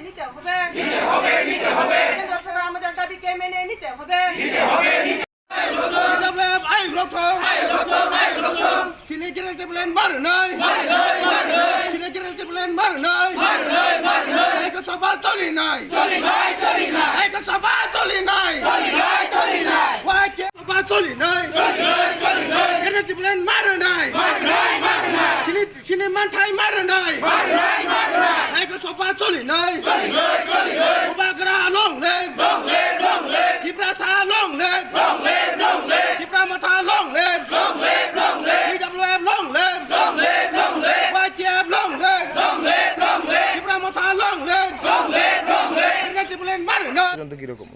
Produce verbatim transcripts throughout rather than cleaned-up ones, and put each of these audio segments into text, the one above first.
নিতে হবে। নিতে হবে, নিতে হবে। কেন্দ্র সরকার আমাদের দাবি কে মেনে নিতে হবে। নিতে হবে, নিতে হবে। T W F আইন রক্ষা। আইন রক্ষা, আইন রক্ষা। Chini Greater Tipraland mar nai. Mar nai, mar nai. Chini Greater Tipraland mar nai. Mar nai, mar nai. Eko sabha choli nai. Choli nai, choli nai. Eko sabha choli nai. Choli nai, choli nai. Wai ke sabha choli nai. Choli nai, choli nai. Greater Tipraland mar nai. Mar nai, mar nai. Chini Chini manthai mar nai. Mar nai, mar nai. Eko sabha choli nai. Choli nai, choli nai. Bubagra long live. Long live, long live. Tiprasa long live. Long live, long live. Tipra Motha long live. Long live, long live. T W F long live. Long live, long live. Y T F long live. Long live, long live. Tipra Motha long live. Long live, long live. Greater Tipraland mar nai. পর্যন্ত কিরকম?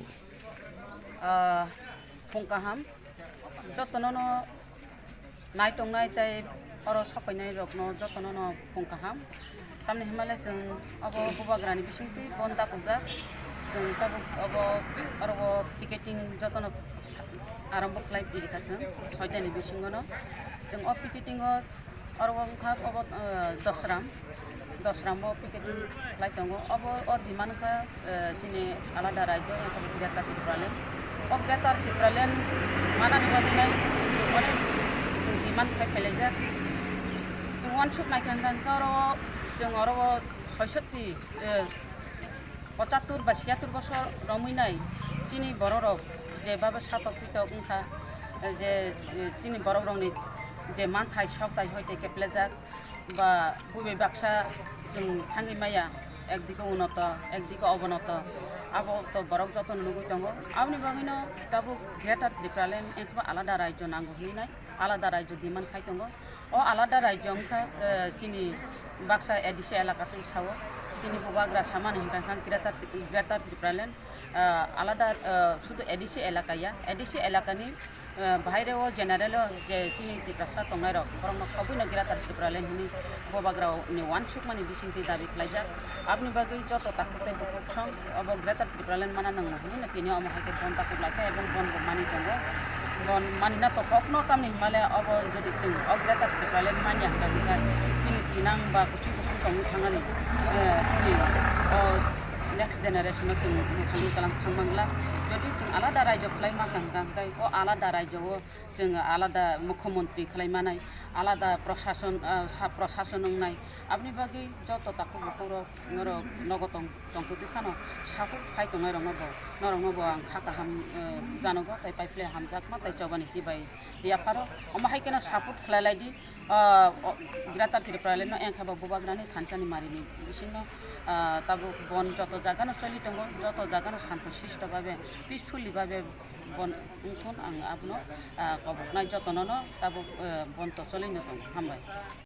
আহ, phung kaham. Jotono no nai tongnai tei oro sokoinai rokno jotono no phung kaham. Tamni hwnmale chwng obo bubagrani bisingtwi bon dakukjak. Chwng tabuk obo oro o picketing jotono arambo khlai piri kha chwng soitani bisingo no. Chwng o picketing o Oro wngkha obo, eh, Dosram, Dosramo picketing khlai tongo. Obo o demand wngkha, eh, chini alada rajyo, wngkha Greater Tipraland. O Greater Tipraland manani bagwi nai chwng onek chwng demand khai phailaijak. Chwng uansuk naikha hwnkha hwnkhe oro o chwng oro o soisotti, eh, pochattur ba siyattur bosor romwi nai chini bororok je baba satok pitok wngkha, je, je chini borokrokni je manthai sokthai hoite keplejak ba buibai baksa chwng thangwi maya, ekdike unoto, ekdike obonoto, abo to borok jotono nugwi tongo. Aboni bagwino tabuk Greater Tipraland wngkha alada rajyo nango hinwi nai. Alada rajyo demand khai tongo. O alada rajyo wngkha, eh, chini baksa A D C elaka twi sao. Chini bubagra samani hwnkha kha Greater, Greater Tipraland, eh, alada, eh, sudu A D C elaka ya. A D C elakani, eh, bahaire o general o je chini Tiprasa tongnairok, borokno khobwino Greater Tipraland hwnwi bubagrani uansukmani bisingtwi dabi khlaijak. Aboni bagwi joto takhuk tei bukhuk song obo Greater Tipraland mana nangno hwnwi no tini omo hai khe bon takhuk lai kha ebong bon bo mani tongo. Bon mani na to kokno tamni hwnmale obo jodi chwng o Greater Tipraland manya hwnkha hwnkha chini thinang ba kuchuk kusung tongwi thangani, eh, chini o next generation no chwng mwkhangwi kalang thang mangla. Jodi chwng alada rajyo khlai mankha hwnkha hwnkhe o alada rajyo o chwng alada mukhyamantri khlai manai, alada prashason, ah, sa-, prashason wngnai. Aboni bagwi joto takhuk bukhuk rok norok nogo tong, tongtwtwi phano support khai tongnai rokno bo, norokno bo ang kha kaham, eh, janogo tei pipeline hamjakma tei chobani chibai yapharo. Omo hai kheno support khlai lai di, ah, o, Greater Tipraland no engkha bo bubagrani thansani marini bisingno, ah, tabuk bon joto jagano choli tongo, joto jagano santo sisto babe, peacefully babe bon wngthun ang abono, ah, koboknai jotono no tabuk, eh, bon to choli no tongo. Hambai.